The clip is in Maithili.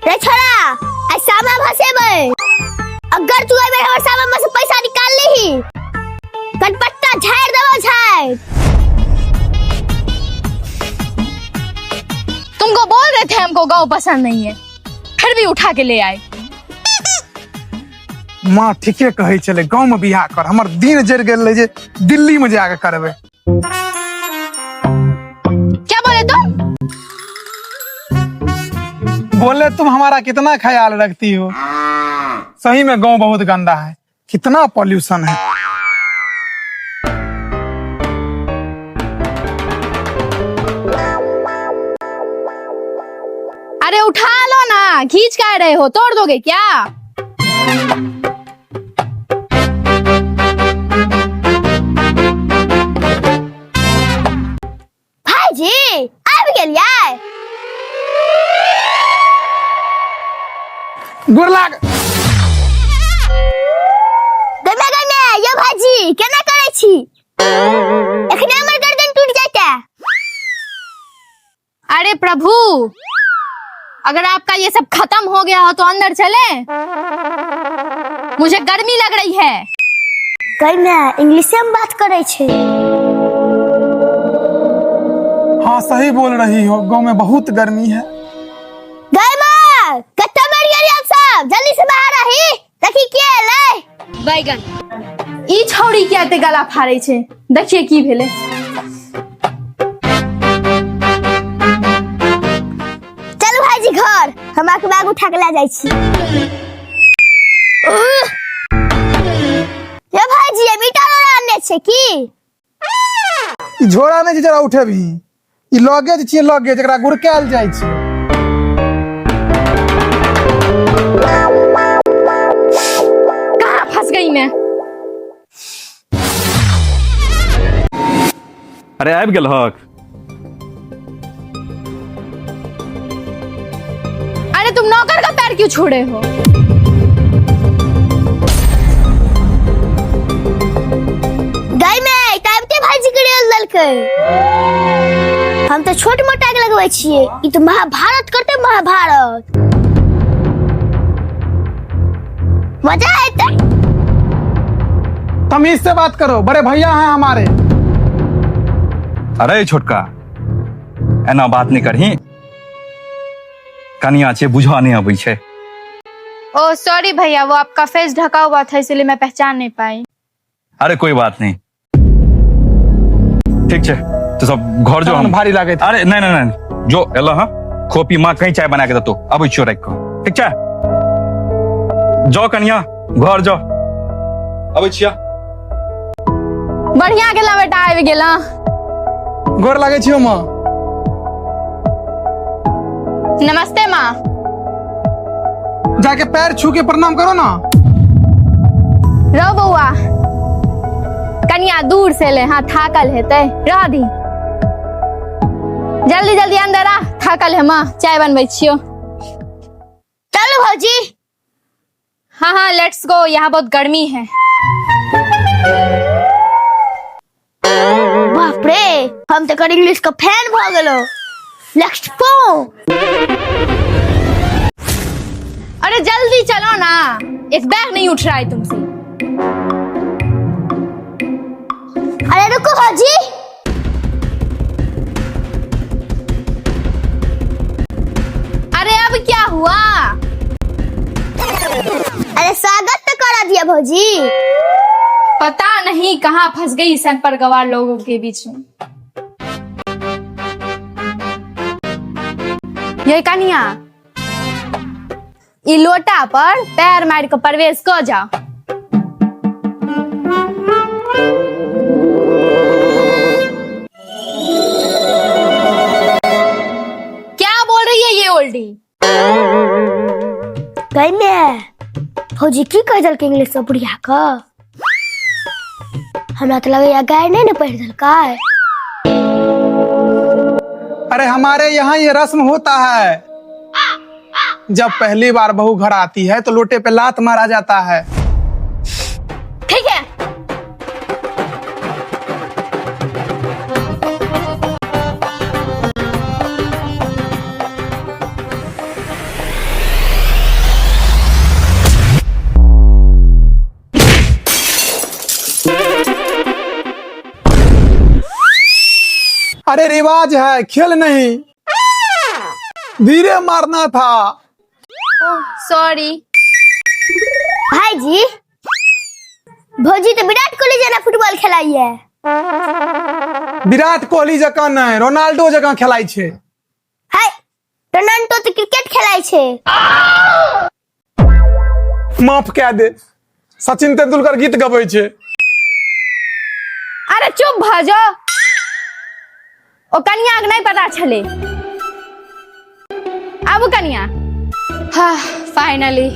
रे छोरा, आइ सामा भसेबै। अगर तू एहि बेर हमर सामा में से पैसा निकाल लीही, कनपट्टा झाड़ि देबो झाड़ि। तुमको बोल रहे थे हमको गाँव पसंद नहीं है, फिर भी उठा के ले आए। माँ ठीके कहै छलै, गाँव में बियाह कर। हमर दिन जरि गेल रहै जे दिल्ली में जाके करबै। क्या बोले तुम? बोले तुम हमारा कितना ख्याल रखती हो। सही में गांव बहुत गंदा है, कितना पॉल्यूशन है। अरे उठा लो ना, खींच का रहे हो, तोड़ दोगे क्या? भाईजी आबि गेलियै? गोर लाग। गमे गमे यो भाईजी, केना करै छी? एखने हमर गर्दन टूटि जाइते। अरे प्रभु, अगर आपका ये सब खत्म हो गया हो तो अंदर चले, मुझे गर्मी लग रही है। गमे इंग्लिशे में बात करै छै। हाँ सही बोल रही हो, गांव में बहुत गर्मी है। गय माँ, कत्ते मर गेली हम सब, जल्दी से बाहर आही, देखी के एलै। बैगन ई छौड़ी किया एते गला फाड़ै छै? देखिए की भेलै। चलू भाईजी घर, हम आके बैग उठा के ले जाइ छी। उह! ये भाईजी, ये मीटर और आनने छै की? ई झोरा नहि छै जरा उठेबही, ई लगेज छियै लगेज, एकरा गुड़कायल जाइ छै। कहाँ फंस गई मैं? अरे आबि गेल हक। अरे तुम नौकर का पैर क्यों छोड़े हो? गाय में ताबते भाईजी के रेल देलकै। हम तऽ छोट मोटा के लगबै छियै, ई तऽ महाभारत करते महाभारत। मजा एतै। तमीज से बात करो, बड़े भैया हैं हमारे। अरे छोटका, एना बात नहीं करही, कनिया छै, बुझा नहीं अबै छै। ओ सॉरी भैया, वो आपका फेस ढका हुआ था इसलिए मैं पहचान नहीं पाई। अरे कोई बात नहीं, ठीक छै, तो सब घर जो हम भारी लागै। अरे नहीं नहीं नहीं, जो एल हाँ खोपी, माँ कहीं चाय बना के देतो, अबै छियो राखि कऽ, ठीक छै? जाओ कनिया, घर जाओ, अबै छिया। बढ़िया गेला बेटा, आबि गेला। गोर लागै छियो माँ। नमस्ते माँ। जाके पैर छू के प्रणाम करो ना। रहो बौआ, कनिया दूर से ले, हाँ थाकल हेतै, रह दी। जल्दी जल्दी अंदर आ, थाकल है माँ, चाय बनबै छियो। चलू भौजी। हाँ हाँ let's go, यहाँ बहुत गर्मी है। बाप रे, हम तऽ इंग्लिश के फैन भऽ गेलो। नेक्स्ट पो। अरे जल्दी चलो ना, एक बैग नहीं उठ रहा है तुमसे। अरे रुको भौजी। अरे अब क्या हुआ? अरे स्वागत तो करा दिया भौजी। पता नहीं कहाँ फंस गई सन पर गवार लोगों के बीच में। ये कनिया, ई लोटा पर पैर मार के प्रवेश क जाओ। क्या बोल रही है ये ओल्डी? गई में भौजी की कह देलकै इंग्लिश से बुढ़िया के? हमरा तऽ लगैया गाय नहीं ने पढ़ि देलकै। अरे हमारे यहाँ ये रस्म होता है, जब पहली बार बहू घर आती है तो लोटे पे लात मारा जाता है। ठीक है। अरे रिवाज है, खेल नहीं। धीरे मारना था। सॉरी। भाईजी, भौजी तो विराट कोहली जेना फुटबॉल खेलाइए। विराट कोहली जकाँ नहीं, रोनाल्डो जकाँ खेलाइ छै। हाय, रोनाल्डो तो क्रिकेट खेलाइ छै। माफ कए दे, सचिन तेंदुलकर गीत गबै छै। अरे चुप भऽ जो, ओ कनिया के नहीं पता छले। आबू कनिया। हाँ, फाइनली।